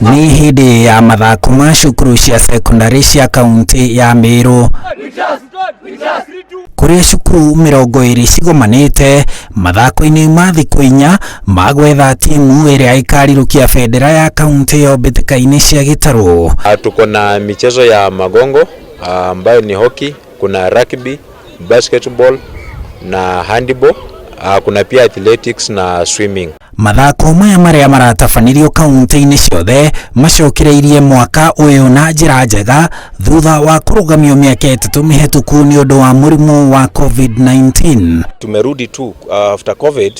Nĩ hĩndĩ ya mathako ma cukuru cia sekondari cia kaunti ya Meru kũrĩa cukuru 20 cigomanĩte mathako-inĩ ma thikũ 4 ma gwetha timu ĩrĩa ĩkarirũkia bendera ya kaunti ĩyo mbĩtĩka-inĩ cia gĩtarũ. Tuko na michezo ya magongo ambayo ni hockey, kuna rugby, basketball na handball. Kuna pia athletics na swimming. Mathako maya marĩa maratabanĩrio kaunti-inĩ ciothe macokereirie mwaka ũyũ na njĩra njega thutha wa kũrũgamio mĩaka 3 mĩhetũku nĩ ũndũ wa mũrimũ wa COVID-19. Tumerudi tu after COVID,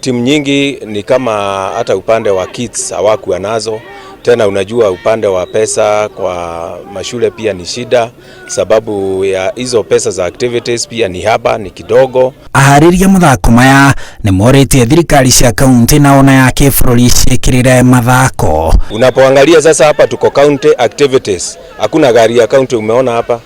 timu nyingi ni kama hata upande wa kits hawakuwa nazo tena. Unajua upande wa pesa kwa mashule pia ni shida, sababu ya hizo pesa za activities pia ni haba, ni kidogo. Aharĩria mathako maya nĩ morĩtie thirikari cia kaunti na ona ya kĩbũrũri ciĩkĩrĩre mathako. Unapoangalia sasa hapa tuko county activities, hakuna gari ya county umeona hapa.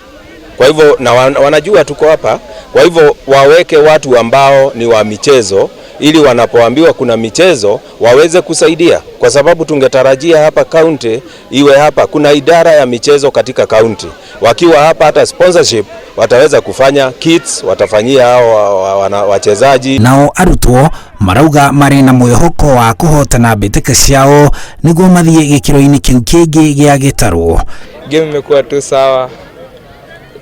Kwa hivyo na wanajua tuko hapa, kwa hivyo waweke watu ambao ni wa michezo ili wanapoambiwa kuna michezo waweze kusaidia, kwa sababu tungetarajia hapa county iwe hapa kuna idara ya michezo katika county. Wakiwa hapa hata sponsorship wataweza kufanya kits, watafanyia hao wachezaji. Nao arutwo marauga marĩ na mwĩhoko wa kũhotana mbĩtĩka ciao nĩguo mathiĩ gĩkĩro-inĩ kĩu kĩngĩ gĩa gĩtarũ. Game imekuwa tu sawa.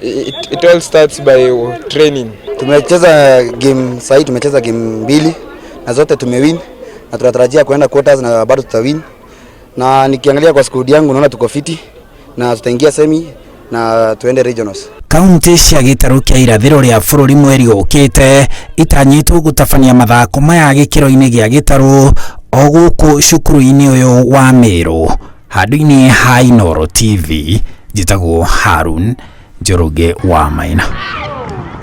It all starts by training. Tumecheza game sahi, tumecheza game 2 na zote tumewin na tunatarajia kuenda quarters na bado tutawin. Na nikiangalia kwa squad yangu naona tuko fiti na tutaingia semi na tuende regionals. Kaunti cia gĩtarũ kĩa irathĩro rĩa bũrũri mweri ũkĩte itanyĩtwo gũtabania mathako maya gĩkĩro-inĩ gĩa gĩtarũ o gũkũ cukuru-inĩ ũyũ wa Meru. Handũ-inĩ ha Inooro TV, njĩtagwo Harun Njoroge wa Maina.